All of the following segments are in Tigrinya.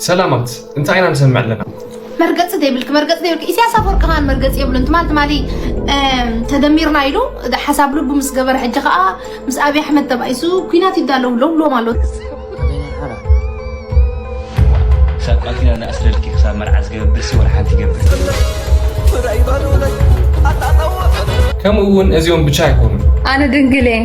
ሰላማት፣ እንታይ ኢና ንሰምዕ ኣለና? መርገፂ ዘይብልክ መርገፂ ዘይብልክ ኢሳያስ ኣፈወርቂ ከማን መርገፂ የብሉን። ትማል ትማሊ ተደሚርና ኢሉ ሓሳብ ልቡ ምስ ገበረ፣ ሕጂ ከዓ ምስ ኣብይ ኣሕመድ ተባኢሱ ኩናት ይዳለው ለውሎም ኣሎ። ክሳብ ቃል ኪዳን ኣስረድኪ ክሳብ መርዓ ዝገብር ሲ ወላ ሓንቲ ይገብር። ከምኡ እውን እዚኦም ብቻ ኣይኮኑን። ኣነ ድንግል እየ።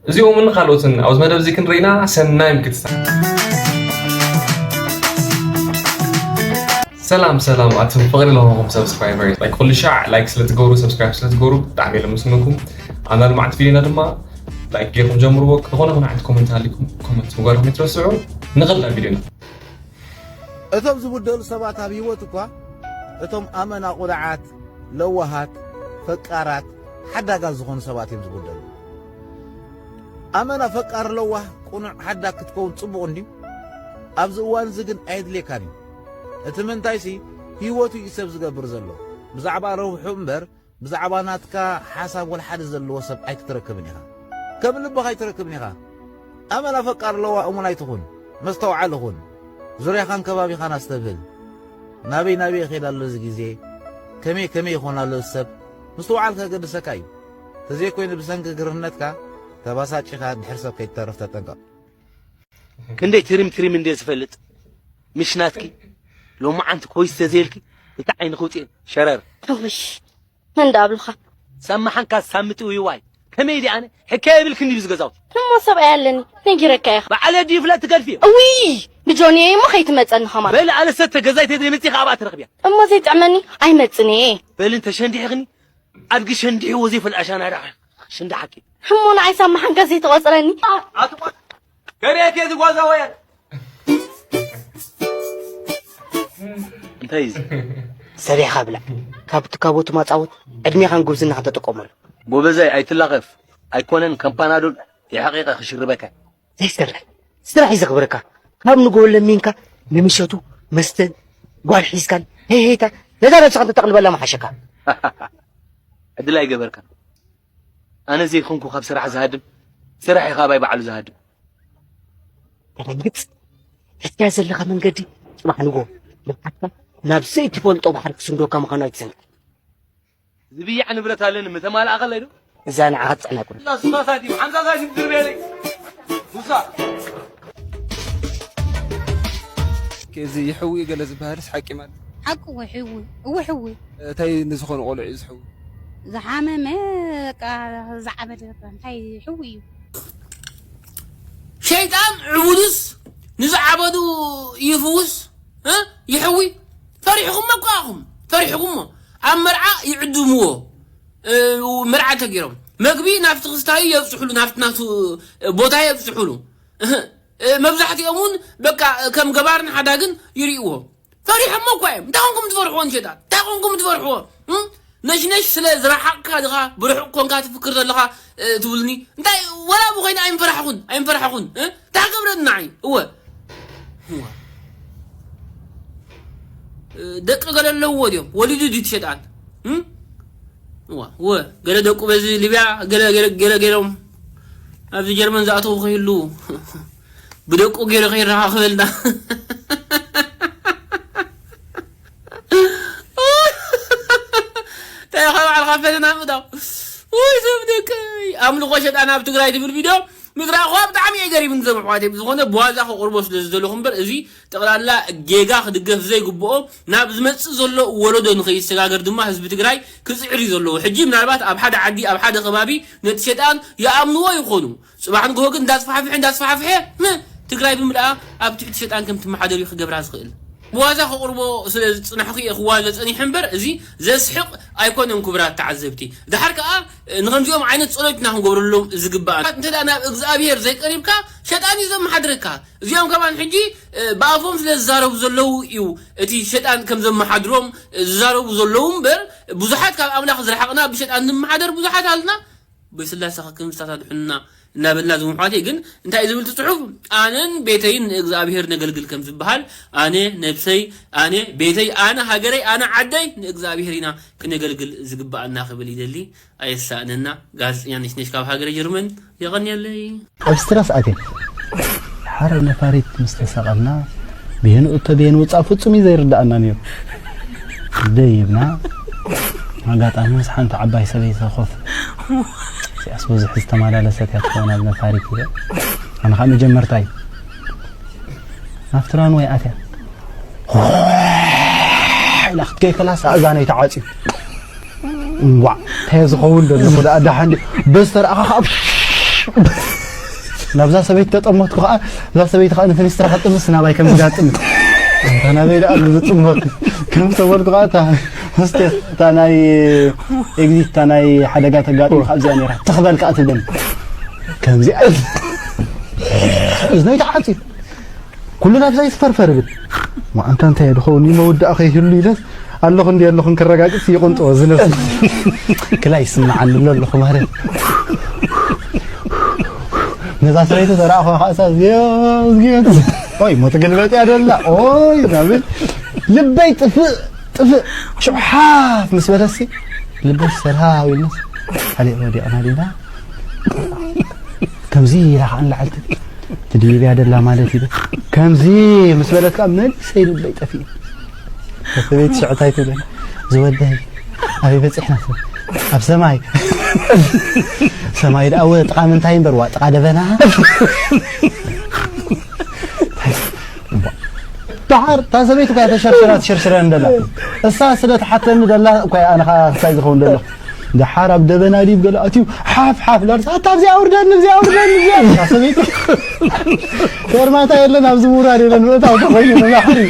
እዚኦምን ካልኦትን ኣብዚ መደብ እዚ ክንርኢና ሰናይ ምክትታል። ሰላም ሰላም ኣቱም ፍቕሪ ለሆንኩም ሰብስክራይበር፣ ላይክ ኩሉ ሻዕ ላይክ ስለትገብሩ፣ ሰብስክራይብ ስለትገብሩ ብጣዕሚ የለምስነኩም። ኣብ ናይ ልምዓት ቪዲዮና ድማ ላይክ ጌርኩም ጀምርዎ። ዝኾነ ይኹን ዓይነት ኮመንት ሃሊኩም ኮመንት ምግባርኩም ይትረስዑ። ንኸዳ ቪዲዮና። እቶም ዝብደሉ ሰባት ኣብ ህይወት እኳ እቶም ኣመና ቁልዓት፣ ለዋሃት፣ ፈቃራት፣ ሓዳጋት ዝኾኑ ሰባት እዮም ዝብደሉ። ኣመና ፈቃር፣ ለዋህ፣ ቁኑዕ፣ ሓዳግ ክትከውን ጽቡቕ እንድዩ። ኣብዚ እዋን እዚ ግን ኣየድልየካን እዩ። እቲ ምንታይሲ ህይወቱ እዩ ሰብ ዝገብር ዘሎ። ብዛዕባ ረብሑ እምበር ብዛዕባ ናትካ ሓሳብ ወላ ሓደ ዘለዎ ሰብ ኣይክትረክብን ኢኻ። ከም ልብኻ ኣይትረክብን ኢኻ። ኣመና ፈቃር ኣለዋ እሙን ኣይትኹን። መስተውዓሊ ኩን። ዙርያኻን ከባቢኻን ኣስተብህል። ናበይ ናበይ ይኸይድ ኣሎ እዚ ግዜ? ከመይ ከመይ ይኾን ኣሎ እዚ ሰብ? ምስትውዓል ከገድሰካ እዩ። ተዘይኮይኑ ብሰንኪ ግርህነትካ ተባሳጭኻ ድሕር ሰብ ከይትተርፍ ተጠንቀቕ። ክንደይ ትሪም ትሪም እንደ ዝፈልጥ ምሽ ናትኪ ሎማዓንቲ ኮይስ ተዘይልኪ እቲ ዓይንኺ ውፅኤ ሸረር እውይ መን ዳ ኣብልኻ ሳማሓንካ ሳምጢ ውይዋይ ከመይ ዲ ኣነ ሕካየ ይብልክን ድዩ ዝገዛውቲ እሞ ሰብኣይ ኣለኒ ነጊረካ ኢኻ በዓለ ድዩ ፍለጥ ትገድፍዮ እውይ ብጆንየ እሞ ከይትመፀኒ ኸማን በል ኣለሰተ ገዛይ ተዘይመፂ ካብ ትረኽብያ እሞ ዘይጥዕመኒ ኣይመፅን እየ በልን ተሸንዲሕኽኒ ኣድጊ ሸንዲሕዎ ዘይፈልጥ ኣሻና ዳ ሽንዳሓኪ እሞ ንዓይ ሳማሓንካ ዘይትቆፅረኒ ኣትቆጥ ከመይ ከ ዝጓዛ ወየ እንታይ እዚ ሰሪሕኻ ብላዕ ካብቲ ካቦቱ ማፃወት ዕድሜኻን ጉብዝናኻን ተጠቀመሉ ጎበዛይ ኣይትላኸፍ ኣይኮነን ከም ፓናዶል የሓቂቀ ክሽርበካ ዘይሰርሕ ስራሕ እዩ ዘኽብረካ ካብ ንጎ ለሚንካ ንምሸቱ መስተ ጓል ሒዝካን ሄሄታ ነዛ ነብስኻ እንተተቕልበላ መሓሸካ ዕድል ኣይገበርካ ኣነ ዘይኮንኩ ካብ ስራሕ ዝሃድም ስራሕ እዩ ካባይ ባዕሉ ዝሃድም ተረግፅ ሕትያ ዘለኻ መንገዲ ፅባሕ ንጎ ልምዓትካ ናብ ዘይትፈልጦ ባሕሪ ክስንዶካ ምዃኑ ኣይትዘንግዕ ዝብያዕ ንብረት ኣለኒ ምተማልኣኸለይ ዶ እዛ ንዓኻ ትፅዕና ይኮነ ስሳ ሳንቲም ሓምሳ ሳንቲም ዝርበየለይ ሙሳ እዚ ይሕዊ ገለ ዝበሃልስ ሓቂ ማለት ሓቂ እወ ሕዊ እወ ሕዊ እንታይ ንዝኾኑ ቆልዑ እዩ ዝሕዊ ዝሓመመ በቃ ዝዓበደ በቃ እንታይ ሕዊ እዩ ሸይጣን ዕቡድስ ንዝዓበዱ ይፍውስ እ? ይሕዊ ፈሪሕኹሞ እኮ ኣኹም ፈሪሕኹሞ ኣብ መርዓ ይዕድምዎ እ፣ መርዓ ተገይሮም መግቢ ናብቲ ክስታዩ የብፅሕሉ ናብቲ ናቱ ቦታ የብፅሕሉ እህ፣ እ፣ መብዛሕትኦም እውን በቃ ከም ገባርን ሓዳግን ይርእይዎ ፈሪሖሞ እኳ እዮም እንታይ ኮንኩም ትፈርሕዎ ንሸጣን እንታይ ኮንኩም ትፈርሕዎ እም? ነሽነሽ ስለ ዝረሓቕካ ድኻ ብርሑቕ ኮንካ ትፍክር ዘለኻ እ፣ ትብሉኒ እንታይ ወላ ብኮይነ ኣይምፈራሕኹን ኣይምፈራሕኹን እ? እንታይ ክገብረኒ ንዓይ እወ እወ። እ፣ ደቂ ገለ ኣለውዎ ድዮም ወሊዱ ድዩ ትሸጣን እም? እዋ እወ ገለ ደቁ በዚ ሊብያ ገለ ገለ ገለ ገይሮም ኣብዚ ጀርመን ዝኣተዉ ከይህልዉ ብደቁ ገይሩ ከይረኻኽበልና እንታይ ኢኻ ባዕልኻ ፈለና ምእታው ወይ ሰብ ደቀይ ኣምልኾ ሸጣን ኣብ ትግራይ ትብል ቪድዮ ምዝራእኹዋ ብጣዕሚ እየ ገሪምኒ ዘምሕዋት ብዝኾነ ብዋዛ ከቕርቦ ስለ ዝደለኹ እምበር እዚ ጠቕላላ ጌጋ ክድገፍ ዘይግብኦ ናብ ዝመፅእ ዘሎ ወለዶ ንኸይሰጋገር ድማ ህዝቢ ትግራይ ክፅዕር እዩ ዘለዎ ሕጂ ምናልባት ኣብ ሓደ ዓዲ ኣብ ሓደ ከባቢ ነቲ ሸጣን ይኣምንዎ ይኾኑ ፅባሕ ንግሆ ግን እንዳስፋሕፍሐ እንዳስፋሕፍሐ ን ትግራይ ብምልኣ ኣብ ትሕቲ ሸጣን ከም ትመሓደር እዩ ክገብራ ዝኽእል ብዋዛ ከቕርቦ ስለ ዝፅናሕኩ እየ ክዋዘ ፀኒሐ እምበር እዚ ዘስሕቕ ኣይኮነን ክቡራት ተዓዘብቲ ድሓር ከዓ ንከምዚኦም ዓይነት ፀሎት ኢና ክንገብረሎም ዝግባእ እንተ ናብ እግዚኣብሄር ዘይቀሪብካ ሸጣን እዩ ዘመሓድረካ እዚኦም ከማን ሕጂ ብኣፎም ስለ ዝዛረቡ ዘለዉ እዩ እቲ ሸጣን ከም ዘመሓድሮም ዝዛረቡ ዘለዉ እምበር ብዙሓት ካብ ኣምላኽ ዝረሓቕና ብሸጣን ንመሓደር ብዙሓት ኣልና ብስላሰ ክምስታት ኣድሕኑና እናበልና ዝምሕዋት ግን እንታይ እዩ ዝብል እቲ ጽሑፍ? ኣነን ቤተይን ንእግዚኣብሔር ነገልግል ከም ዝበሃል፣ ኣነ ነብሰይ፣ ኣነ ቤተይ፣ ኣነ ሃገረይ፣ ኣነ ዓደይ ንእግዚኣብሔር ኢና ክነገልግል ዝግባኣና ክብል ይደሊ። ኣየሳእነና። ጋዜጠኛ ነሽነሽ ካብ ሃገረ ጀርመን። የቐንየለይ። ኣብ ስትረስ ኣትየ። ሓረ ነፋሪት ምስ ተሰቐልና ብየን እቶ ብየን ውፃእ ፍጹም እዩ ዘይርዳኣና ነይሩ። ደይብና ኣጋጣሚ ምስ ሓንቲ ዓባይ ሰበይቲ ኮፍ። እዚኣስ ብዙሕ ዝተመላለሰት እያ ትኸውን ኣብ ነፋሪት ኢለ። ኣነ ከዓ መጀመርታ እዩ። ናብቲ ራንወይ ኣትያ ኢላ ክትከይ ከላስ ኣእዛነይ ተዓፅዩ። እዋዕ እንታይ ዝኸውን ዘሎ እኮ ደኣ ደሓን ድዩ? በዚ ተረኣኻ ከዓ ናብዛ ሰበይቲ ተጠመትኩ ከዓ እዛ ሰበይቲ ከዓ ንፍኒስትራ ከጥምስ ናባይ ከም ዝጋጥም። እንታ ናበይ ደኣ ዝጥመት ከም ዝተበልኩ ከዓ እታ ሆስቴስ እታ ናይ ኤግዚት እታ ናይ ሓደጋ ተጋጥም ከዓ እዚኣ ነይራ ትኽበል ከዓ ትብለኒ። ከምዚኣ እዝነይ ተዓፅዩ። ኩሉ ናብዛ ይትፈርፈር ብል። ማ ኣንታ እንታይ ድኸውን መወዳእ ከይህሉ ኢለስ ኣለኹ እንዲ ኣለኹን ክረጋግጽ ይቕንጦ ዝነሱ ክላ ይስምዓኒ ኣሎ ኣለኹ ማለት። ነዛ ሰበይቲ ተረኣኹ ከኣሳ እዚኦ እዚኦ ኦይ ሞት ገልበጥ ያደላ ኦይ ናብል ልበይ ጥፍእ ጥፍእ ሽውሓት ምስ በለሲ ልበሽ ሰልሃ ኢልናስ ካሊእ ወዲቕና ዲና ከምዚ ኢላ ከዓ ንላዕልቲ ትድይብያ ደላ ማለት እዩ። ከምዚ ምስ በለት ከዓ መልሰይ ልበይ ጠፊኡ። ሰበይቲ ሽዕታይ ትብል ዝወደይ ኣበይ በፂሕና ትብል ኣብ ሰማይ ሰማይ ደኣ ወ ጥቓ ምንታይ እምበር ዋ ጥቓ ደበና ደሓር እታ ሰበይቲ እኳ ተሸርሽራ ትሽርሽረን ደላ እሳ ስለ ትሓተኒ ደላ እኳ ኣነ ከዓ ክሳይ ዝኸውን ደለኹ ደሓር ኣብ ደበና ዲብ ገለ ኣትዩ ሓፍ ሓፍ ዳርሳ ኣታ ኣብዚኣ ኣውርደኒ እዚኣ ኣውርደኒ እዚኣ እታ ሰበይቲ ፌርማታ የለን ኣብዚ ምውራድ የለን ምእታው ተኾይኑ ንባሕሪ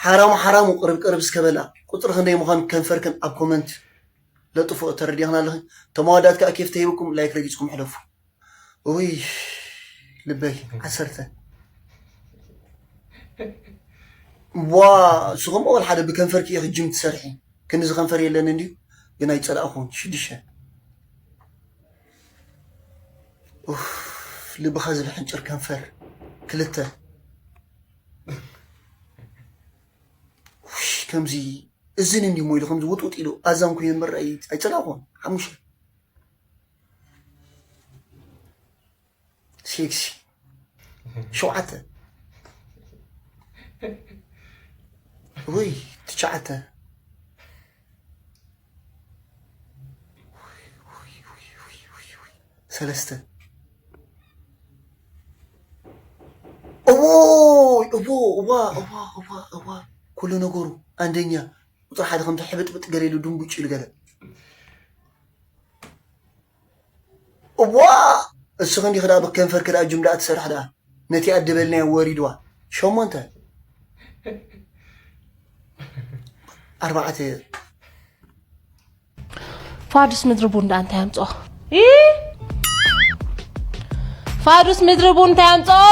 ሓራሙ ሓራሙ ቅርብ ቅርብ እስከ በላ ቁፅሪ ክንደይ ምዃኑ ከንፈርክን ኣብ ኮመንት ለጥፎ ተረዲኽና ኣለኺ ተመዋዳት ከዓ ኬፍ ተሂብኩም ላይክ ረጊፅኩም ሕለፉ ውይ ልበይ ዓሰርተ ዋ እሱ ከምኡ ወላ ሓደ ብከንፈርኪ ኢኺ ጅም ትሰርሒ ክንዲ ዝከንፈር የለን እንድዩ ግን ኣይፀላእኹን ሽዱሽተ ኡፍ ልብኻ ዝብሕንጭር ከንፈር ክልተ ውይ ከምዚ እዝን እንድዩ ሞ ኢሉ ከምዚ ውጥውጥ ኢሉ ኣዛን ኮይኑ ምርኣይ ኣይፀላእኹን ሓሙሽተ ሴክሲ ሸውዓተ ወይ ትሽዓተ ሰለስተ እዎ እዎ እዋ እዋ እዋ እዋ ኩሉ ነገሩ ኣንደኛ ቁፅሪ ሓደ ከምዚ ሕብጥብጥ ገለ ኢሉ ድንቡጭ ኢሉ ገለ እዋ እሱ ክንዲ ክዳ ብከንፈር ክዳ ጅምዳ ትሰርሕ ዳ ነቲ ኣደበልናዮ ወሪድዋ ሸሞንተ ኣርባዕተ ፋዱስ ምድሪ ቡን ደኣ እንታይ ኣምፅኦ ፋዱስ ምድሪ ቡን እንታይ ኣምፅኦ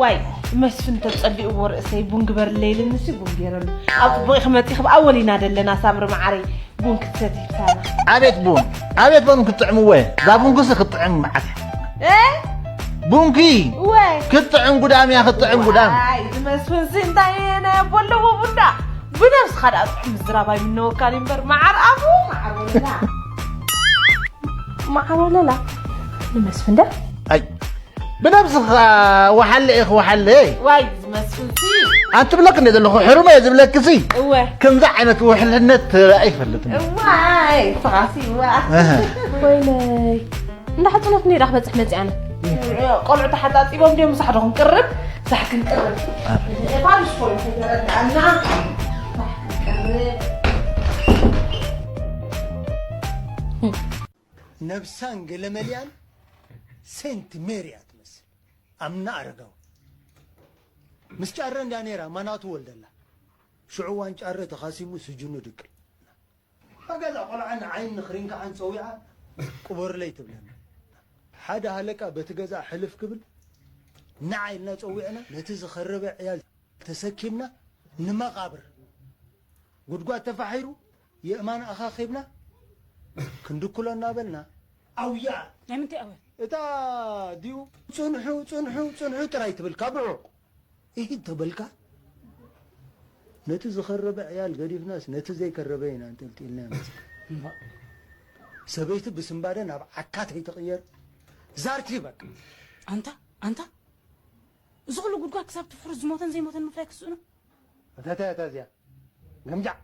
ዋይ መስፍን ተፀሊእዎ ርእሰይ ቡን ግበርለይ ኢልንሲ ቡን ገይረሉ ኣብ ፅቡቕ ኢኺ መፂኺ ብኣወል ኢና ደለና ሳምሪ መዓረይ ቡን ክትሰቲ ህብታና ኣቤት ቡን ኣቤት ቡን ክትጥዕምዎ እዛ ቡንኩሲ ክትጥዕም መዓት እያ ቡንኪ ክትጥዕም ጉዳም እያ ክትጥዕም ጉዳም ዝመስፍንሲ እንታይ ናይ ኣቦ ኣለዎ ቡንዳ ብነብስኻ ደኣ ጥዑም ምዝራብ ኣይምነወካን እምበር መዓር ኣፉ መዓር ወለላ መዓር ወለላ ንመስፍን ደ ኣይ ብነብስኻ ወሓለ ኢኺ ወሓለ ዋይ ዝመስልሲ ኣንትብለክ እንደ ዘለኹ ሕሩም እየ ዝብለክሲ እወ ከምዚ ዓይነት ውሕልነት ኣይፈልጥን እዋይ ስኻሲ እዋ ወይለይ እንዳ ሓፅኖት እንደ ክበፅሕ መፅኣነ ቆልዑ ተሓፃፂቦም ድዮም ምሳሕ ዶ ክንቅርብ ሳሕ ክንቅርብ ፋሪስ ኮይኑ ተረድኣና ሳሕ ክንቅርብ ነብሳን ገለመልያን ሴንት ሜሪ እያ ትመስል። ኣምና ኣረጋዊ ምስ ጫረ እንዳ ነይራ ማናቱ ወልደላ ሽዑ ዋን ጫረ ተኻሲሙ ስጅኑ ድቅል ኣገዛ ቆልዓ ንዓይን ንኽሪን ከዓን ፀዊዓ ቅበሩለይ ትብለና ሓደ ሃለቃ በቲ ገዛ ሕልፍ ክብል ንዓ ኢልና ፀዊዕና ነቲ ዝኸረበ ዕያል ተሰኪምና ንመቓብር ጉድጓድ ተፋሒሩ የእማን ኣኻኺብና ክንድኩሎ እናበልና ኣውያ ናይ ምንታይ ኣውያ? እታ ድዩ ጽንሑ ጽንሑ ጽንሑ ጥራይ ትብል ካብ ርሑቕ ኢሂድ ተበልካ ነቲ ዝኸረበ ዕያል ገዲፍናስ ነቲ ዘይከረበ ኢና እንተልጢልና መጽ ሰበይቲ ብስንባደ ናብ ዓካ ተይትቕየር ዛርቲ በቃ ኣንታ ኣንታ እዚ ኩሉ ጉድጓድ ክሳብ ትፍሕሩ ዝሞተን ዘይሞተን ምፍላይ ክስእኑ እታ እታ እታ እዚኣ ገምጃዕ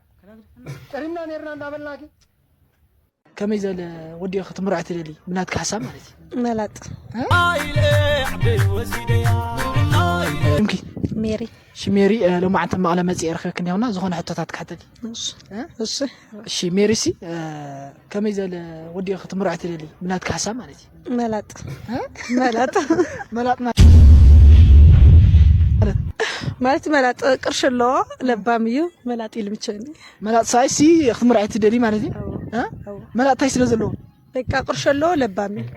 ጠሪምና ነርና እንዳበልናኪ ከመይ ዘለ ወዲኦ ክትምርዖ ትደሊ ብናትካ ሓሳብ ማለት እዩ መላጥ እምኪ ሜሪ ሽሜሪ እ፣ ሎማዓንቲ መቐለ መፅእ የረክበክን ያውና ዝኾነ ሕቶታት ክሓተል እሺ እሺ እሺ ሜሪሲ እ፣ ከመይ ዘለ ወዲኦ ክትምርዖ ትደሊ ብናትካ ሓሳብ ማለት እዩ መላጥ መላጥ መላጥና ማለት መላጥ ቅርሺ ኣለዎ ለባም እዩ መላጥ ይልምቸኒ መላጥ ሳይሲ ክትምርዖ ትደሊ ማለት እዩ እ? መላጥ ታይ ስለ ዘለዎ በቃ ቅርሺ ኣለዎ ለባም እዩ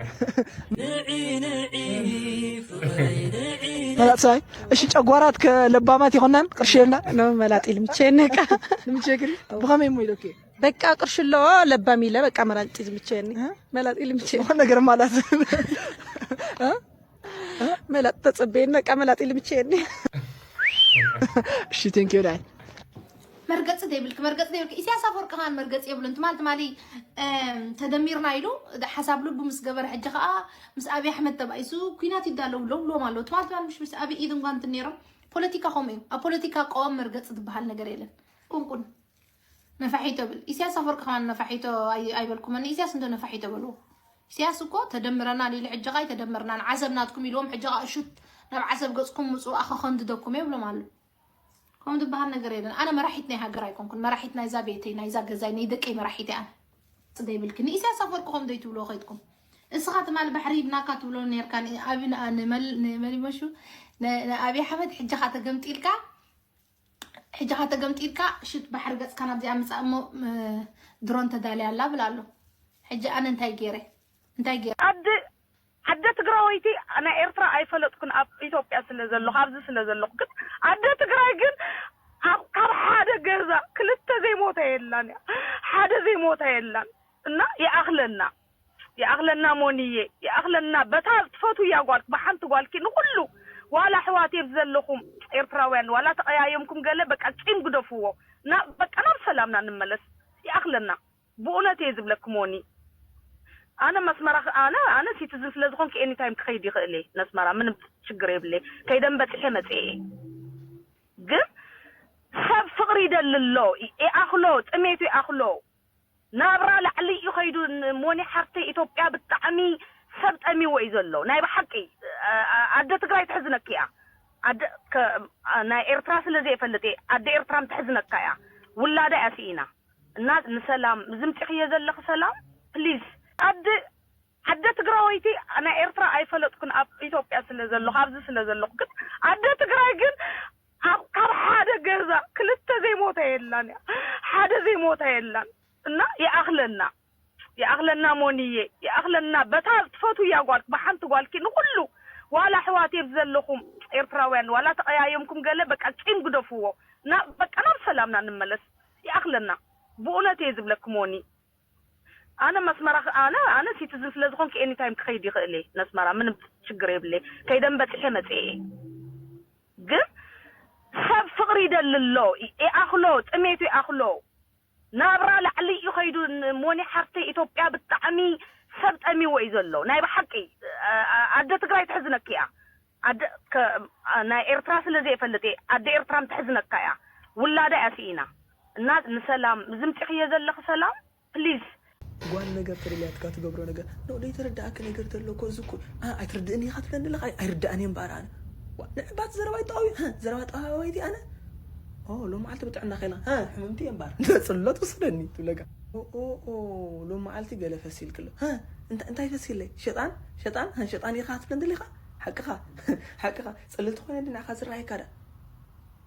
መላጥ ሳይ እሺ ጨጓራት ከለባማት ይኮናን ቅርሺ የልና ነው መላጥ ይልምቸኒ በቃ ንምቸግሪ ብኸመይ እሞ ኢለኪ በቃ ቅርሺ ኣለዎ ለባም ኢለ በቃ መላጥ ይልምቸኒ መላጥ ይልምቸኒ ዝኾን ነገር ማለት መላጥ ተጸበየኒ በቃ መላጥ ይልምቸኒ እሺ ቴንኪዩ ዳይ መርገፂ ዘይብልክ መርገፂ ዘይብልክ ኢሳያስ ኣፈወርቂ ከማን መርገፂ የብሉን ትማል ትማሊ ተደሚርና ኢሉ ሓሳብ ልቡ ምስ ገበረ ሕጂ ከዓ ምስ ኣብይ ኣሕመድ ተባኢሱ ኩናት ይዳለው ለው ብሎም ኣለዉ ትማል ትማል ምሽ ምስ ኣብይ ኢድ እንኳን እንትን ነይሮም ፖለቲካ ከምኡ እዩ ኣብ ፖለቲካ ቀወም መርገፂ ዝበሃል ነገር የለን ቁንቁን ነፋሒቶ ብል ኢሳያስ ኣፈወርቂ ከማን ነፋሒቶ ኣይ- ኣይበልኩመን ኢሳያስ እንዶ ነፋሒቶ በልዎ ኢሳያስ እኮ ተደምረናል ኢሉ ሕጂ ኸኣ ኣይተደመርናን ዓሰብ ናትኩም ኢልዎም ሕጂ ኸኣ እሹት ናብ ዓሰብ ገጽኩም ምጹ ኣኸኸንድደኩም እየ ብሎም ኣሎ ከም ዝበሃል ነገር የለን ኣነ መራሒት ናይ ሃገር ኣይኮንኩን መራሒት ናይዛ ቤተይ ናይዛ ገዛይ ናይ ደቀይ መራሒት እየ ኣነ ጽደ ይብልኪ ንኢሳያስ ኣፈወርቂ ከም ደይትብልዎ ከይድኩም እስኻ ትማል ባሕሪ ሂብናካ ትብሎ ነርካ ንኣብይ ንመሊመሹ ንኣብይ ኣሕመድ ሕጂ ኻ ተገምጢልካ ሕጂ ኻ ተገምጢልካ ሽት ባሕሪ ገጽካ ናብዚኣ ምጻእ እሞ ድሮን ተዳልያ ኣላ ብል ኣሎ ሕጂ ኣነ እንታይ ገይረ እንታይ ገይረ ኣደ ኣደ ትግራወይቲ ናይ ኤርትራ ኣይፈለጥኩን ኣብ ኢትዮጵያ ስለ ዘለኹ ኣብዚ ስለ ዘለኹ ግን ኣደ ትግራይ ግን ኣብ ካብ ሓደ ገዛ ክልተ ዘይሞታ የላን እያ ሓደ ዘይሞታ የላን እና ይኣኽለና ይኣኽለና ሞንየ ይኣኽለና በታ ትፈትውያ ጓልክ ብሓንቲ ጓልኪ ንኹሉ ዋላ ኣሕዋት እየ ዘለኹም ኤርትራውያን ዋላ ተቐያየምኩም ገለ በቃ ቂም ግደፍዎ ና በቃ ናብ ሰላምና ንመለስ ይኣኽለና ብእውነት እየ ዝብለኪ ሞኒ ኣነ መስመራ ኣነ ኣነ ሲቲዝን ስለ ዝኾንኩ ኤኒታይም ክኸይድ ይኽእል እየ ነስመራ ምንም ችግር የብለይ ከይደን በፂሐ መፅአ እየ ግን ሰብ ፍቕሪ ይደሊ ኣሎ ይኣኽሎ ጥሜቱ ይኣኽሎ ናብራ ላዕሊ እዩ ከይዱ ሞኒ ሓፍተይ ኢትዮጵያ ብጣዕሚ ሰብ ጠሚዎ እዩ ዘሎ ናይ ብሓቂ ኣደ ትግራይ ትሕዝነኪ እያ ኣደ ናይ ኤርትራ ስለ ዘይፈልጥ እየ ኣደ ኤርትራ ምትሕዝነካ እያ ውላዳ እያ ስኢና እና ንሰላም ዝምፂኽዮ ዘለኺ ሰላም ፕሊዝ ኣደ ኣደ ትግራወይቲ ናይ ኤርትራ ኣይፈለጥኩን ኣብ ኢትዮጵያ ስለ ዘለኹ ኣብዚ ስለ ዘለኹ ግን ኣደ ትግራይ ግን ኣብ ካብ ሓደ ገዛ ክልተ ዘይሞታ የላን እያ ሓደ ዘይሞታ የላን እና ይኣኽለና ይኣኽለና ሞንየ ይኣኽለና በታ ትፈትውያ ጓልክ ብሓንቲ ጓልኪ ንኹሉ ዋላ ኣሕዋት እየ ዘለኹም ኤርትራውያን ዋላ ተቐያየምኩም ገለ በቃ ቂም ግደፍዎ እና በቃ ናብ ሰላምና ንመለስ ይኣኽለና ብእውነት እየ ዝብለኪ ሞኒ ኣነ መስመራ ኣነ ኣነ ሲቲዝን ስለ ዝኾንኩ ኤኒታይም ክኸይድ ይኽእል እየ ነስመራ ምንም ችግር የብለይ ከይደን በፂሐ መፅአ እየ ግን ሰብ ፍቕሪ ይደሊ ኣሎ ይኣኽሎ ጥሜቱ ይኣኽሎ ናብራ ላዕሊ እዩ ከይዱ ሞኒ ሓፍተይ ኢትዮጵያ ብጣዕሚ ሰብ ጠሚዎ እዩ ዘሎ ናይ ብሓቂ ኣደ ትግራይ ትሕዝነኪ እያ ኣደ ናይ ኤርትራ ስለ ዘይፈልጥ እየ ኣደ ኤርትራ ምትሕዝነካ እያ ውላዳ እያ ስኢና እና ንሰላም ዝምፂኽዮ ዘለኺ ሰላም ፕሊዝ ጓል ነገር ተደልያትካ ትገብሮ ነገር ኖ ዘይተረዳእኪ ነገር ተሎ እኮ እዚ እኮ ኣ- ኣይትርድእን ኢኻ ትብለኒ ኣለኻ ኣይ- ኣይርዳእን እየ እምበኣር ኣነ ዋ፣ ንዕባት ዘረባ ይጠዋዊ ህ፣ ዘረባ ጠዋዊቲ ኣነ ኦ ሎመዓልቲ ብጥዕና ኸይላ ህ፣ ሕምምቲ እየ እምበኣር እንተ ፅሎ ትወስደኒ ትብለካ ኦ ኦ ኦ፣ ሎመዓልቲ ገለ ፈሲልክሎ ህ፣ እንታ- እንታይ ፈሲለይ ሸጣን ሸጣን ህ፣ ሸጣን ኢኻ ትብለኒ ኣለኻ ሓቅኻ ሓቅኻ ፅልልቲ ኮይነ ድናዕኻ ዝረኣየካ ዳ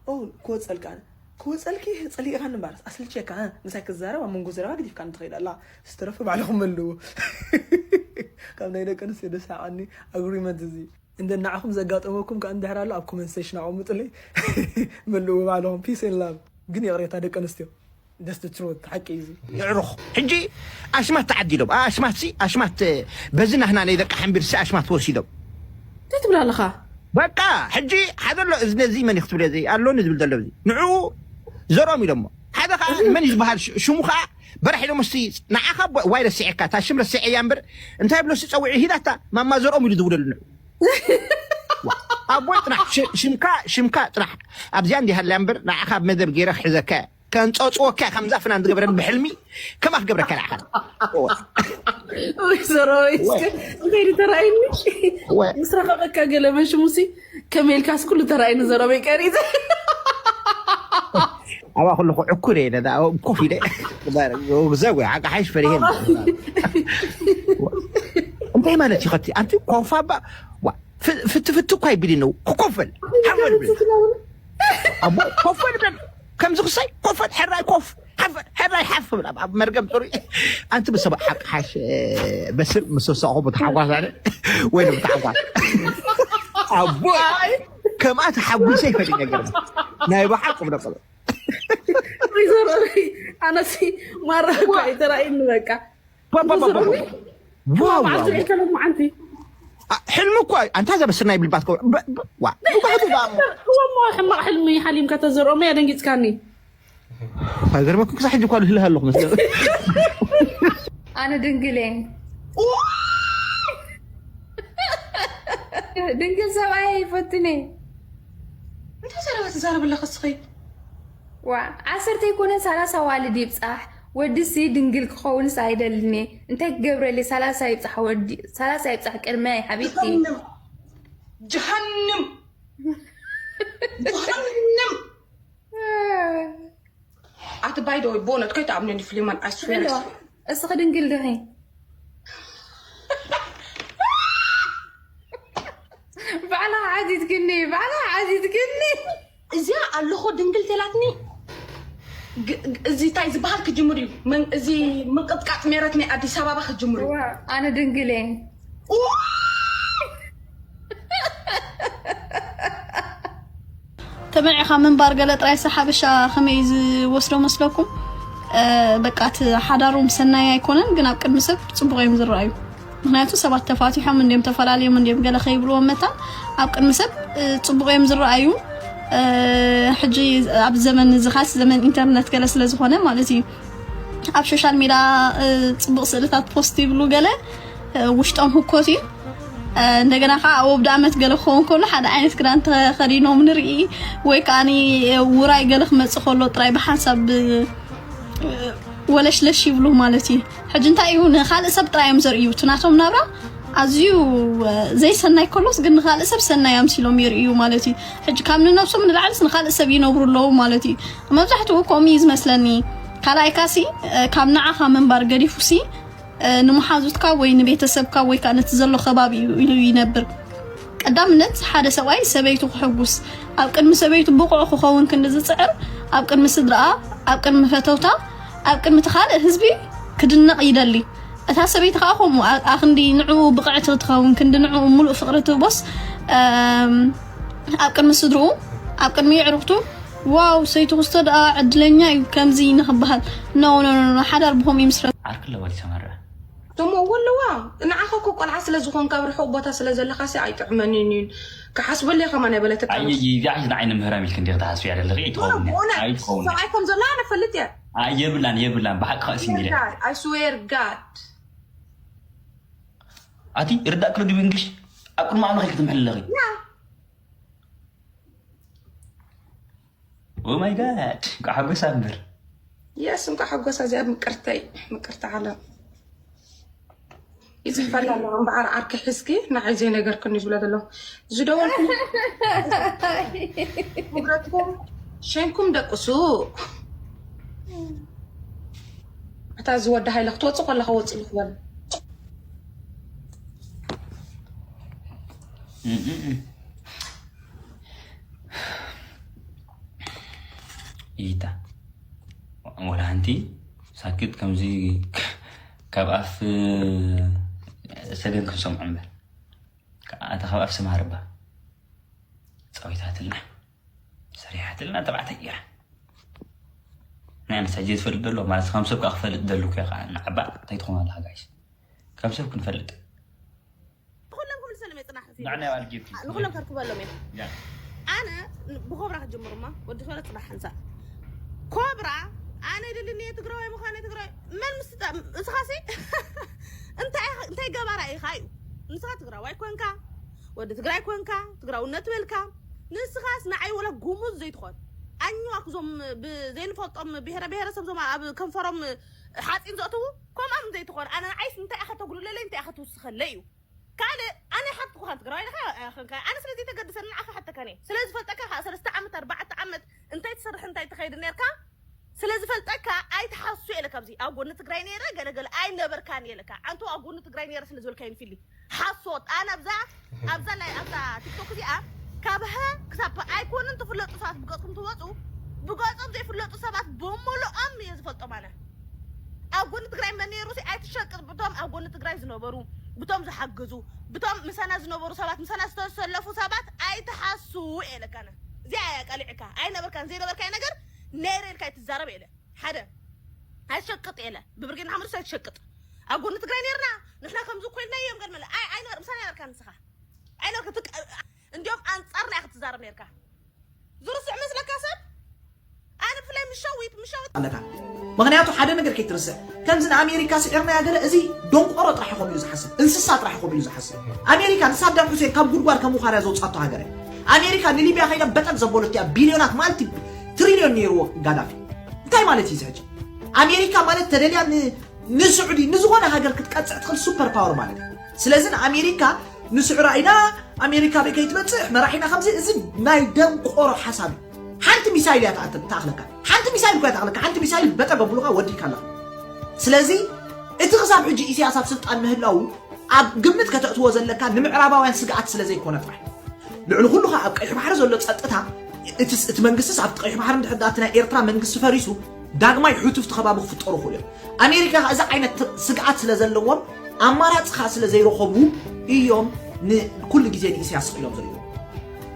ኦ ክወፀልካ ኣነ ክወፀልኪ ፀሊእኻኒ እምበር ኣስልቸካ እ፣ ምሳይ ክዛረብ ኣብ መንጎ ዘረባ ግዲፍካኒ ትኸይድ ኣላ ዝተረፈ ባዕልኹም መልዎ ካብ ናይ ደቂ ኣንስትዮ ደሳዓኒ ኣግሪመንት እዚ እንደ ንዓኹም ዘጋጠመኩም ከኣ እንድሕር ኣሎ ኣብ ኮመንት ሴሽን ኣቐምጡለይ መልዎ ባዕልኹም peace and love ግን ይቕሬታ ደቂ ኣንስትዮ That's the truth. ሓቂ እዩ። ይዕሩኽ። ሕጂ ኣሽማት ተዓዲሎም። ኣሽማት ሲ፣ ኣሽማት፣ በዚ ናህና ናይ ደቂ ሓምቢር ሲ ኣሽማት ወሲዶም። እንታይ ትብል ኣለኻ? በቃ፣ ሕጂ ሓደ ኣሎ፣ እዚ ነዚ መን እዩ ክትብል፣ እዚ ኣሎኒ ዝብል ዘሎ፣ እዚ ንዕኡ ዘርኦም ኢሎሞ። ሓደ ኸዓ መን እዩ ዝበሃል ሽ-፣ ሽሙ ኸዓ በራሕ ኢሎሞ፣ እስቲ ንዓኻ ቦ-፣ ዋይ ረሲዐካ፣ እታ ሽም ረሲዐያ እምበር፣ እንታይ ብሎ ሲ ጸዊዑ ሂዳታ፣ ማማ ዘርኦም ኢሉ ዝውለሉ ንዑ። ኣቦይ ጥራሕ ሽ-፣ ሽምካ፣ ሽምካ ጥራሕ ኣብዚኣ እንዲሃልያ እምበር፣ ንዓኻ ኣብ መደብ ገይረ ክሕዘካ እየ። ከንጸጽወካ እየ፣ ከምዛ ፍናን ዝገበረን ብሕልሚ ከማ ክገብረካ ንዓኻ። እወ። ወይ ዘረወይ እስከ፣ ወይ። እንታይ ተራእይኒ? ወይ። ምስ ረኸበካ ገለ መሽሙሲ፣ ከመ ኢልካስ ኩሉ ተራእይኒ ዘረበይ ቀሪጸ። ኣብኣ ከለኹ ዕኩር እየ፣ ነዳ ኮፍ ኢለ። ዘው፣ ሓቂ ሓይሽ ፈሪሄ። እንታይ ማለት እዩ ኸቲ? ኣንቲ ኮፍ ኣባ፣ ዋ፣ ፍ-፣ ፍቲ ፍቲ እኳ ይብል ነው። ኮፍ በል። ሓፍ በል። ኣቦ፣ ኮፍ በል በል። ከምዚ ክሳይ፣ ኮፍ በል፣ ሕራይ ኮፍ። ሓፍ በል፣ ሕራይ ሓፍ በል። ኣብ፣ ኣብ መርገም ጥሩይ። ኣንቲ ብሰብ ሓቂ ሓሽ፣ በስም ምስ ወሰኹ ብተሓጓስ ኣነ፣ ወይ ብተሓጓስ። ኣቦ፣ ከምኣ ተሓጒሰ ይፈልጥ ነገር። ናይ ብሓቂ ብደቀ። ወይዘሮ ሪ፣ ኣነሲ ማራ እኮ ዋ። ኣይተራእይኒ በቃ። ባ፣ ባ፣ ባ፣ ባ፣ ባ። ዋው፣ ዋው። መዓልቲ ርኢከ ሎማዓንቲ። ኣ፣ ሕልሚ እኮ፣ ኣንታ ዘበስና ይብልባት እኮ። ባ፣ ባ፣ ዋ። እዋ እሞ ሕማቕ ሕልሚ ሓሊምካ ተዘርኦሞ ኣደንጊጽካኒ። ኣይገርመኩም፣ ክሳብ ሕጂ እኳ ልህልህ ኣለኹ መስለ። ኣነ ድንግል እየ። ድንግል ሰብኣይ ይፈትን እየ። እንታይ ዘረባ ትዛረቢ ኣለኺ እስኺ? ዋ፣ ዓሰርተ ኣይኮነን፣ ሰላሳ ዋልድ ይብጻሕ። ወድሲ ድንግል ክኸውንስ ኣይደልን እየ። እንታይ ክገብረለይ? ሰላሳ ይብጻሕ ወዲ፣ ሰላሳ ይብጻሕ ቅድመይ ሓቢብቲ። ጀሃንም። ጀሃንም። ጀሃንም። ኣቲ ባይ ደ ወይ፣ ብእውነት ከይትኣምነኒ ፍሊማን፣ I swear። እስኺ ድንግል ዲኺ? ባዕላ ሓቲትክኒ፣ ባዕላ ሓቲትክኒ። እዚኣ ኣለኹ ድንግል ተላትኒ። ግ-፣ ግ-፣ እዚ እንታይ ዝበሃል ክጅምር እዩ? መን-፣ እዚ ምንቅጥቃጥ ሜረት ናይ ኣዲስ ኣበባ ክጅምር እዩ። ዋ፣ ኣነ ድንግል እየ። ዋ! ተመዒኻ ምንባር ገለ ጥራይስ ሓበሻ ከመይ እዩ ዝወስዶ መስለኩም? እ፣ በቃ እቲ ሓዳሮም ሰናይ ኣይኮነን፣ ግን ኣብ ቅድሚ ሰብ ጽቡቕ እዮም ዝረኣዩ። ምኽንያቱ ሰባት ተፋቲሖም እንድዮም፣ ተፈላለዮም እንድዮም ገለ ከይብልዎም መታን ኣብ ቅድሚ ሰብ፣ እ፣ ጽቡቕ እዮም ዝረኣዩ። እ፣ ሕጂ ኣብ ዘመን እዚ ኻስ ዘመን ኢንተርነት ገለ ስለ ዝኾነ ማለት እዩ። ኣብ ሶሻል ሜድያ፣ እ፣ ጽቡቕ ስእልታት ፖስት ይብሉ ገለ፣ እ፣ ውሽጦም ህኮት እዩ። እ፣ እንደገና ኸዓ ኣብ ወዲ ዓመት ገለ ክኸውን ከሎ ሓደ ዓይነት ክዳን ተኸዲኖም ንርኢ፣ ወይ ከዓኒ፣ እ፣ ውራይ ገለ ክመጽእ ከሎ ጥራይ ብሓንሳብ፣ እ፣ ወለሽለሽ ይብሉ ማለት እዩ። ሕጂ እንታይ እዩ፣ ንኻልእ ሰብ ጥራይ እዮም ዘርእዩ። እቲ ናቶም ናብራ ኣዝዩ፣ እ፣ ዘይሰናይ ከሎስ ግን ንኻልእ ሰብ ሰናይ ኣምሲሎም የርእዩ ማለት እዩ። ሕጂ ካብ ንነብሶም ንላዕልስ ንኻልእ ሰብ ይነብሩ ኣለዉ ማለት እዩ። መብዛሕትኡ ከምኡ እዩ ዝመስለኒ። ካልኣይ ካሲ፣ እ፣ ካብ ንዓኻ ምንባር ገዲፉሲ፣ እ፣ ንመሓዙትካ ወይ ንቤተሰብካ ወይ ከኣ ነቲ ዘሎ ከባቢ እዩ ኢሉ ይነብር። ቀዳምነት ሓደ ሰብኣይ ሰበይቱ ክሕጉስ፣ ኣብ ቅድሚ ሰበይቱ ብቑዕ ክኸውን ክንዲ ዝጽዕር፣ ኣብ ቅድሚ ስድራኣ፣ ኣብ ቅድሚ ፈተውታ፣ ኣብ ቅድሚ እቲ ካልእ ህዝቢ ክድነቕ ይደሊ። እታ ሰበይቲ ከኣ ከምኡ ኣ-፣ ኣክንዲ ንዕኡ ብቕዕቲ ክትኸውን፣ ክንዲ ንዕኡ ምሉእ ፍቕሪ ትህቦስ፣ እም፣ ኣብ ቅድሚ ስድርኡ፣ ኣብ ቅድሚ የዕሩኽቱ፣ ዋው፣ ሰይቱ ክስቶ ደኣ ዕድለኛ እዩ ከምዚ ንኽበሃል። ኖ፣ ኖ፣ ኖ፣ ኖ፣ ሓዳር ብኸምኡ ይምስረት። ዓርኪ ኣለዋ ድዩ ሰመረ? እቶም እዎ ኣለዋ። ንዓኻ እኮ ቆልዓ ስለ ዝኾንካ፣ ኣብ ርሑቕ ቦታ ስለ ዘለኻሲ ኣይጥዕመንን እዩን። ክሓስበሉ እየ ከማን ኣይበለትካን። ኣየይ፣ እዚኣ ሒዝ ንዓይ ንምህራም ኢልክ እንዲኺ ትሓስብያ ዘለኺ? ኣይትኸውን እያ። ብእውነት፣ ኣይትኸውን እያ። ሰብኣይ ከም ዘሎ ኣነ እፈልጥ እየ። ኣይ፣ የብላን፣ የብላን። ብሓቂ ኸእሲ እንዲለ። I swear God። ኣቲ ርዳእ ክሉ ድዩ እንግሊሽ? ኣብ ቅድሚ ኣምላኽ ኢልክ ትምሕል ኣለኺ። ያ። Oh my God፣ እንኳዕ ሓጎሳ እምበር። የስ፣ እንኳዕ ሓጎሳ። እዚኣ ምቅርተይ፣ ምቅርቲ ዓለም። ይጽሕፈላ ኣለኹ እምበኣር ዓርኪ ሒዝኪ ንዓይ ዘይነገርክኒ ዝብሎ ዘሎ። ዝደወልኩ ንብረትኩም ሸንኩም ደቅሱ። እታ ዝወዲ ሃይለ ክትወጽእ ከለኻ ወጽእ ኢሉ ክበል። እም፣ እም፣ እም። ኢታ ወላ ሓንቲ ሳክት ከምዚ ካብ ኣፍ ሰገን ክንሰምዖ እምበር። ኣታ ካብ ኣፍ ስምሃር እባ ጸዊታትልና ሰሪሓትልና ተባዕታይ እያ። ናይ ኣነስ ሕጂ ዝፈልጥ ዘሎ ማለት ከም ሰብ ከዓ ክፈልጥ ደሉ እኮ ከዓ ንዓባ እንታይ ትኾኑ ኣለካ ጋይስ ከም ሰብ ክንፈልጥ ኩሎም ክምልሰሎም እየ ፅናሕ ንዓና ኣብ ኣልጌብቲ ንኩሎም ከርክበሎም እየ ኣነ ብኮብራ ክጅምር እማ ወዲ ፈለ ፅናሕ ሓንሳእ ኮብራ ኣነ ድልኒ እየ ትግራዋይ ምዃነ ትግራዋይ መን ምስ እስኻሲ እንታይ እንታይ ገባራ ኢኻ እዩ ንስኻ ትግራዋይ ኮንካ ወዲ ትግራይ ኮንካ ትግራውነት በልካ ንስኻስ ንዓይ ወላ ጉሙዝ ዘይትኾን ኣኝዋክ ዞም ዘይንፈልጦም ብሄረ ብሄረሰብ ዞም ኣብ ከንፈሮም ሓፂን ዘእትዉ ከምኦም ዘይትኾን ኣነ ንዓይስ እንታይ ኢኻ ተጉልለለይ እንታይ ኢኻ ትውስኸለይ እዩ ካልእ ኣነ ሓትኩኻ ትግራዋይ ኢኻ ኣነ ስለዚ ተገድሰኒ ንዓኻ ሓተካኒ ስለ ዝፈልጠካ ከዓ ሰለስተ ዓመት ኣርባዕተ ዓመት እንታይ ትሰርሕ እንታይ ትኸይድ ነርካ ስለ ዝፈልጠካ ኣይትሓሱ የለ ካብዚ ኣብ ጎኒ ትግራይ ነይረ ገለገለ ኣይነበርካን የለካ ኣንቱ ኣብ ጎኒ ትግራይ ነይረ ስለ ዝበልካይን ፊሊ ሓሶት ኣነ ኣብዛ ኣብዛ ናይ ኣብዛ ቲክቶክ እዚኣ ካብ ሀ ክሳብ ፐ ኣይኮንን ትፍለጡ ሰባት ብገፅኩም ትወፁ ብገፆም ዘይፍለጡ ሰባት ብምሉኦም እየ ዝፈልጦም ኣነ ኣብ ጎኒ ትግራይ መን ነይሩ ሲ ኣይትሸቅጥ ብቶም ኣብ ጎኒ ትግራይ ዝነበሩ ብቶም ዝሓግዙ ብቶም ምሳና ዝነበሩ ሰባት ምሳና ዝተሰለፉ ሰባት ኣይትሓሱ እየ ለካነ እዚኣ እያ ቀሊዕካ ኣይነበርካን ዘይነበርካይ ነገር ነይረ ኢልካ ኣይትዛረብ የለ ሓደ ኣይትሸቅጥ የለ ብብርጌድ ንሓመዱስ ኣይትሸቅጥ ኣብ ጎኒ ትግራይ ነርና ንሕና ከምዚ ኮይልና እዮም ገድመለ ኣይ ኣይነበር ምሳና ነበርካ ንስኻ ኣይነበር ክትቅ እንዲዮም ኣንፃርና ኢኻ ትዛረብ ነርካ ዝርስዕ መስለካ ሰብ ኣነ ብፍላይ ምሸዊት ምሸዊት ኣለካ ምክንያቱ ሓደ ነገር ከይትርስዕ ከምዚ ንኣሜሪካ ስዒርናያ ገለ እዚ ደንቆሮ ጥራሕ ይኾም እዩ ዝሓስብ እንስሳ ጥራሕ ይኾም እዩ ዝሓስብ ኣሜሪካ ንሳዳም ሁሴን ካብ ጉድጓድ ከም ውኻርያ ዘውፃቶ ሃገር እያ ኣሜሪካ ንሊብያ ከይዳ በጠቅ ዘበለትያ ቢልዮናት ማልቲ ትሪልዮን ነይርዎ ጋዳፊ እንታይ ማለት እዩ እዚ ሕጂ ኣሜሪካ ማለት ተደልያ ን- ንስዑዲ ንዝኾነ ሃገር ክትቀፅዕ ትኽእል ሱፐር ፓወር ማለት እዩ ስለዚ ንኣሜሪካ ንስዑራ ኢና ኣሜሪካ በይ ከይትበፅሕ መራሒና ከምዚ እዚ ናይ ደንቆሮ ሓሳብ እዩ ሓንቲ ሚሳይል እያ ትኣክል- ትኣኽለካ ሓንቲ ሚሳይል እኮ እያ ትኣኽለካ ሓንቲ ሚሳይል በጠ ገቡሉካ ወዲካ ኣለካ ስለዚ እቲ ክሳብ ሕጂ ኢሳያስ ኣብ ስልጣን ምህላው ኣብ ግምት ከተእትዎ ዘለካ ንምዕራባውያን ስግኣት ስለ ዘይኮነ ጥራሕ ልዕሊ ኩሉ ከዓ ኣብ ቀይሕ ባሕሪ ዘሎ ፀጥታ እቲ መንግስትስ ኣብቲ ቀይሕ ባሕሪ እንድሕር እቲ ናይ ኤርትራ መንግስቲ ፈሪሱ ዳግማይ ሕቱፍቲ ከባቢ ክፍጠሩ ክእሉ እዮም ኣሜሪካ ከዓ እዚ ዓይነት ስግኣት ስለ ዘለዎም ኣማራፂ ከዓ ስለ ዘይረኸቡ እዮም ንኩሉ ግዜ ንኢሳያስ ክኢሎም ዝሪእዎ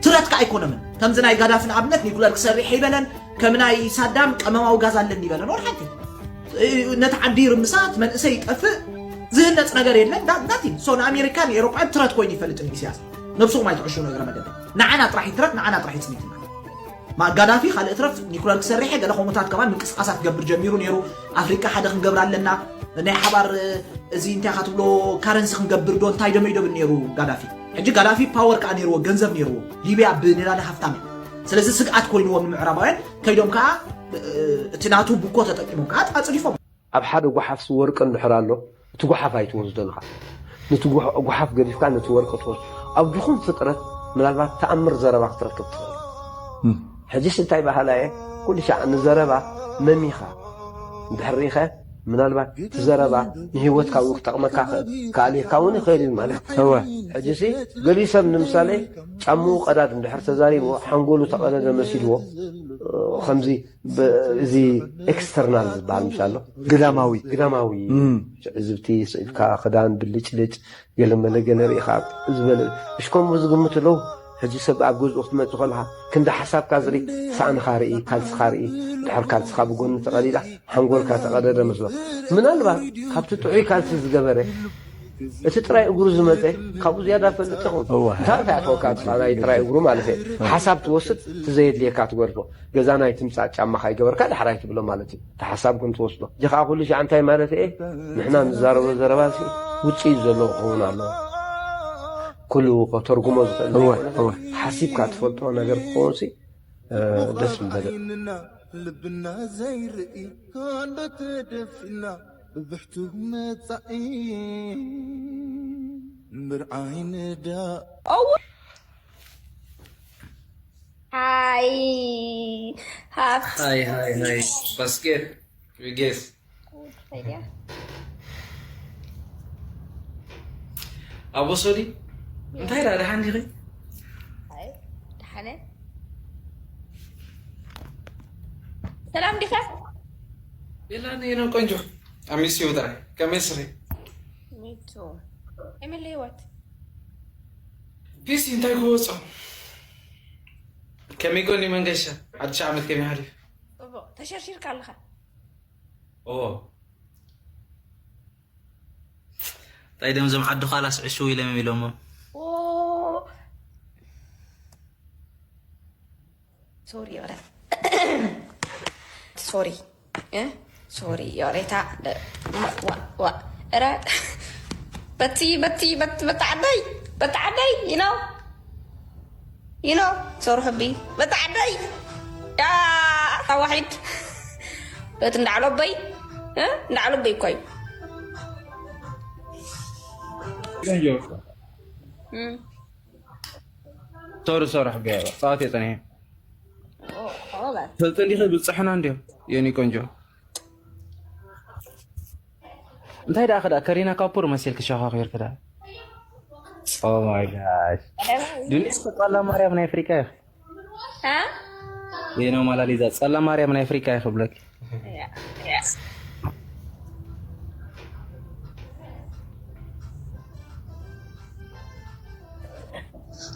ትረት ከዓ ኣይኮኖምን ከምዚ ናይ ጋዳፊ ንኣብነት ኒኩለር ክሰርሕ ይበለን ከም ናይ ሳዳም ቀመማዊ ጋዝ ኣለኒ ይበለን ወላ ሓንቲ ነቲ ዓዲ ይርምሳ እቲ መንእሰይ ይጠፍእ ዝህነፅ ነገር የለን ናቲን ሶ ንኣሜሪካ ንኤሮጳ ትረት ኮይኑ ይፈልጥ ንኢሳያስ ነብስኹም ኣይትዕሹ ንእግረ መገዲ ንዓና ጥራሕ ይትረት ንዓና ጥራሕ ይፅኒትና ጋዳፊ ካልእ ትረፍ ኒኩለር ክሰርሐ ገለ ከምኡታት ከማን ምንቅስቃሳት ክገብር ጀሚሩ ነይሩ ኣፍሪቃ ሓደ ክንገብር ኣለና ናይ ሓባር እዚ እንታይ ኢኻ ትብሎ ካረንሲ ክንገብር ዶ እንታይ ደሞ ይደብል ነይሩ ጋዳፊ ሕጂ ጋዳፊ ፓወር ከዓ ነይርዎ ገንዘብ ነይርዎ ሊብያ ብነዳዲ ሃፍታም እያ ስለዚ ስግኣት ኮይንዎም ንምዕራባውያን ከይዶም ከዓ እቲ ናቱ ብኮ ተጠቂሞም ከዓ ኣፅዲፎም ኣብ ሓደ ጓሓፍ ወርቂ እንድሕር ኣሎ እቲ ጓሓፍ ኣይትወስዶን ኢኻ። ነቲ ጓሓፍ ገዲፍካ ነቲ ወርቂ ትወስዶ። ኣብ ድኹም ፍጥረት ምናልባት ተኣምር ዘረባ ክትረክብ ትኽእል። ሕጂስ እንታይ በሃላይ እየ ኩሉ ሻዕ ንዘረባ መሚኻ እንድሕር ርኢኸ ምናልባት እቲ ዘረባ ንህይወትካ እውን ክጠቕመካ ክኣልየካ እውን ይኽእል እዩ ማለት እዩ። ሕጂሲ ገሊኡ ሰብ ንምሳሌ ጫምኡ ቀዳድ እንድሕር ተዛሪብዎ ሓንጎሉ ተቐደደ መሲልዎ ከምዚ እዚ external ዝበሃል ምሽ ኣሎ ግዳማዊ ግዳማዊ ትዕዝብቲ ስኢልካ ክዳን ብልጭልጭ ገለመለ ገለ ርኢኻ ዝበለ እሽኮም ዝግምት ኣለዉ ሕጂ ሰብ ኣብ ገዝኡ ክትመፅእ ከለኻ ክንዲ ሓሳብካ ዝርኢ ሳእንኻ ርኢ ካልስኻ ርኢ ድሕር ካልስኻ ብጎኒ ተቐዲዳ ሓንጎልካ ተቐደደ መስሎ ምናልባት ካብቲ ጥዑይ ካልሲ ዝገበረ እቲ ጥራይ እግሩ ዝመፀ ካብኡ ዝያዳ ፈልጥ ይኸውን እንታይ እንታይ ኣተወካ ናይ ጥራይ እግሩ ማለት ሓሳብ ትወስድ ትዘየድልየካ ትገድፎ ገዛ ናይ ትምፃእ ጫማ ካይገበርካ ዳሕራይ ትብሎ ማለት እዩ እቲ ሓሳብ ግን ትወስዶ እዚ ከዓ ኩሉ ሻዕ እንታይ ማለት እየ ንሕና ንዛረቦ ዘረባ ሲ ውፅኢት ዘለዎ ክኸውን ኣለዎ ኩሉ ከተርጉሞ ዝኽእል ዘይኮነ ሓሲብካ ትፈልጦ ነገር ክኸውን ሲ ደስ ምበለ ልብና ዘይርኢ ካሎ ተደፊና ብብሕቱ መጻኢ ምርዓይ ንዳ Hi. Hi, hi, hi. Basket. We guess. Good idea. ኣቦ ሶሊ እንታይ ደኣ ደሓን ዲኺ? ደሓነ ሰላም ዲኻ? የላን የለን ቆንጆ ኣሚስዮ ጥራይ ከመይ ስኺ? ሚቱ ከመይ ህይወት? ቢሲ እንታይ ክወጾ? ከመይ ጎኒ መንገሻ ሓድሽ ዓመት ከመይ ሓሊፉ? ጽቡቕ ተሸርሺርካ ኣለኻ። ኦ፣ እንታይ ደም ዞም ዓዲ ኻላስ ዕሽው ኢሎም እዮም ኢሎሞ። ሶሪ ረ ሶሪ እ ሶሪ ዮሬታ ደ- ዋ ዋ ረ በቲ በቲ በት- በቲ ዓደይ በቲ ዓደይ you know you know ሶሪ ሕቢ በቲ ዓደይ ያ ዋሒድ በት እንዳዕሎበይ እ እንዳዕሎበይ እኮ እዩ። ቆንጆ። ሶሪ ሶሪ ሕቢ ጸዋት የጸኒሐ። ተጽንዲኺ ብጽሕና እንዲዮ የኔ ቆንጆ። እንታይ ደኣ ክዳ ከሪና ካፑር መሲልክ ሸኻኺርክ ደኣ። Oh my gosh። ዱንያ እኮ ጸላ ማርያም ናይ ኣፍሪቃ እዩ። እ? የኔ ሞናሊዛ ጸላ ማርያም ናይ ኣፍሪቃ እዩ ክብለክ።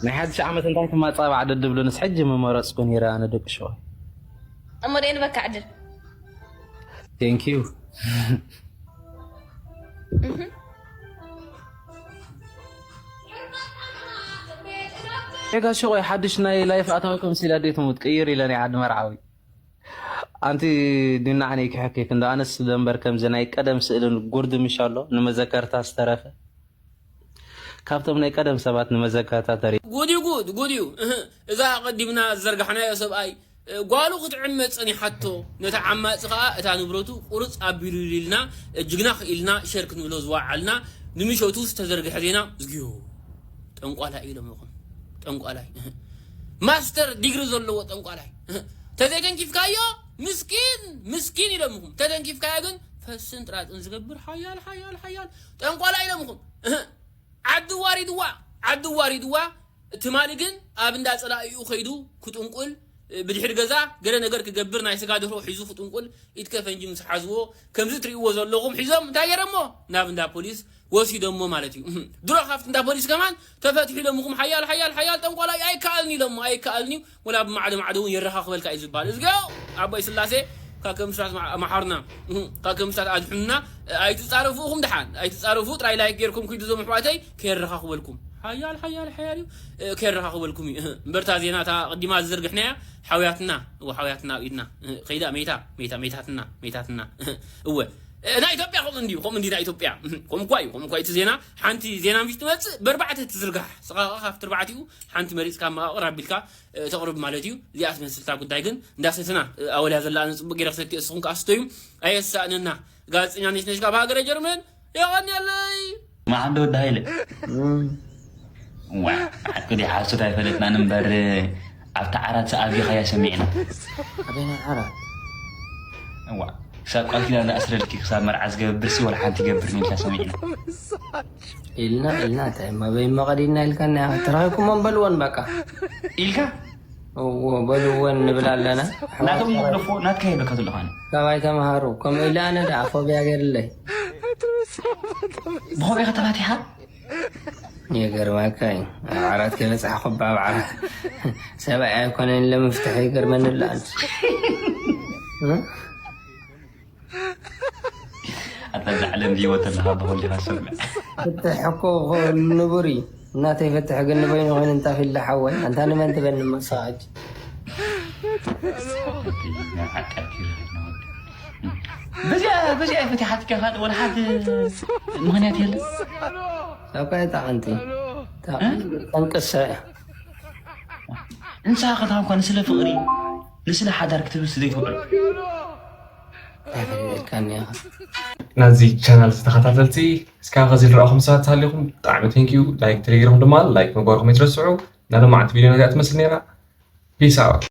ናይ ሓድሽ ዓመት እንታይ ትማጻባዕ ደድብሉ ንስ ሕጂ ምመረጽኩ ነይረ ኣነ ደቂ ሸዋ። እሞ ደይ ንበካ ዕድል Thank you። ጋ ሽቆይ ሓድሽ ናይ ላይፍ ኣታዊ ከምሲል ኣዴ ትሙት ቅይር ኢለ ናይ ዓዲ መርዓዊ ኣንቲ ድና ዓነይ ክሕከይ ክንዶ ኣነስ ደንበር ከምዚ ናይ ቀደም ስእልን ጉርድ ምሽ ኣሎ ንመዘከርታ ዝተረፈ ካብቶም ናይ ቀደም ሰባት ንመዘከርታ ተሪ ጉድ እዩ ጉድ ጉድ እዩ እህ፣ እዛ ቀዲምና ዝዘርጋሕናዮ ሰብኣይ እ፣ ጓሉ ክትዕመ ጸኒሓቶ ነታ ዓማጺ ከኣ እታ ንብረቱ ቁርጽ ኣቢሉ ኢልና እ፣ ጅግና ክኢልና ሸር ክንብሎ ዝወዓልና ንምሸቱ ዝተዘርግሐ ዜና ዝግዮ ጠንቋላይ ኢሎምኹም ጠንቋላይ እህ። ማስተር ዲግሪ ዘለዎ ጠንቋላይ እህ። ተዘይተንኪፍካዮ ምስኪን ምስኪን ኢሎምኹም ተተንኪፍካዮ ግን ፈስን ጥራጥን ዝገብር ሓያል ሓያል ሓያል ጠንቋላይ ኢሎምኹም እህ። ዓዲ ዋሪድዋ ዓዲ ዋሪድዋ ትማሊ ግን ኣብ እንዳ ጸላኢኡ ከይዱ ክጥንቁል ብድሕሪ ገዛ ገለ ነገር ክገብር ናይ ስጋ ደርሆ ሒዙ ክጥንቁል ኢትከ ፈንጂ ምስ ሓዝዎ ከምዚ ትርእይዎ ዘለኹም ሒዞም እንታይ ገረሞ ናብ እንዳ ፖሊስ ወሲዶሞ ማለት እዩ ድሮ ካብቲ እንዳ ፖሊስ ከማን ተፈትሑ ኢሎምኹም ሓያል ሓያል ሓያል ጠንቋላይ ኣይከኣልን ኢሎሞ ኣይከኣልን እዩ ወላ ብማዕዶ ማዕዶ እውን የረኻኽበልካ እዩ ዝበሃል እዝግዮ ኣቦይ ስላሴ ካብ ከም ስራት መሓርና ካብ ከም ስራት ኣድሕኑና ኣይትጻረፉ ኢኹም ድሓን ኣይትጻረፉ ጥራይ ላይክ ጌርኩም ኩይዱ ዞም ኣሕዋተይ ከየረኻኽበልኩም ሓያል ሓያል ሓያል እዩ ከየረኻኽበልኩም እዩ እምበርታ ዜና እታ ቅዲማ ዝዝርግሕናያ ሓውያትና እወ ሓውያትና ኣብ ኢድና ከይዳ ሜታ ሜታ ሜታትና ሜታትና እወ ናይ ኢትዮጵያ ከምኡ እንዲዩ ከምኡ እንዲ ናይ ኢትዮጵያ ከምኳ እዩ ከምኳ እቲ ዜና ሓንቲ ዜና ምሽ ትመፅእ በርባዕተ ትዝርጋሕ ስኻ ካብቲ ርባዕቲኡ ሓንቲ መሪፅካ መቃቕር ኣቢልካ ተቕርብ ማለት እዩ እዚኣ ትመስልታ ጉዳይ ግን እንዳሰትና ኣወልያ ዘላ ኣነ ፅቡቅ ገይረ ክሰትዮ እስኹም ከዓ ስተዩ ኣየሳእነና ጋዜጠኛ ነሽነሽ ካብ ሃገረ ጀርመን የቐንየለይ መዓንዶ ወዲ ሃይለ ዋ ዓቅዲ ሓሶት ኣይፈለጥናን እምበር ኣብቲ ዓራት ሰኣቢኻያ ሰሚዕና ኣበይና ዓራት እዋ ክሳብ ቃል ኪዳን ዝኣስረልኪ ክሳብ መርዓ ዝገብር ሲ ወላ ሓንቲ ይገብር ኢልካ ሰሚዕና ኢልና ኢልና እንታይ እማ በይ መቐዲና ኢልካና ተራኺብኩሞም በልወን በቃ ኢልካ እዎ በልወን ንብል ኣለና ናቶም ይብለፎ ናትካ ይብለካ ዘለኻኒ ካባይ ተምሃሩ ከምኡ ኢለ ኣነ ደኣ ፎብያ ገይርለይ ብኾቢያ ከተፋቲሓ ይገርመካ እዩ ኣብ ዓራት ከይበፅሓ ኮባ ኣብ ዓራት ሰብኣይ ኣይኮነን ለምፍትሒ ይገርመኒ ኣሎ ኣንስ ኣታ ዛዕለም ህይወት ኣለኻ ብኸልዲኻ ሰምዕ ፍትሕ እኮ ንቡር እዩ እናተይ ፍትሕ ግን ንበይኑ ኮይኑ እንታፊ ኢላ ሓወይ ኣንታ ንመን ትበኒ መሳጅ በዚኣ በዚኣ ፈቲሓትካ ካልእ ወላ ሓንቲ ምኽንያት የለ ሳብካ እታ ቀንቲ ጠንቅሰ እያ እንስሳ ከተሃብኳ ንስለ ፍቕሪ ንስለ ሓዳር ክትብስ ዘይትውዕል ኣይፈልየልካኒ ኢኻ ናዚ ቻናል ተኸታተልቲ እስካብ ኸዚ ዝረኣኹም ሰባት ተሃሊኹም ብጣዕሚ ቴንኪዩ ላይክ ተደጊርኩም ድማ ላይክ ምግባርኩም ይትረስዑ ናለማዓንቲ ቪድዮ ነዚኣ ትመስል ነራ ፒስ ኣውት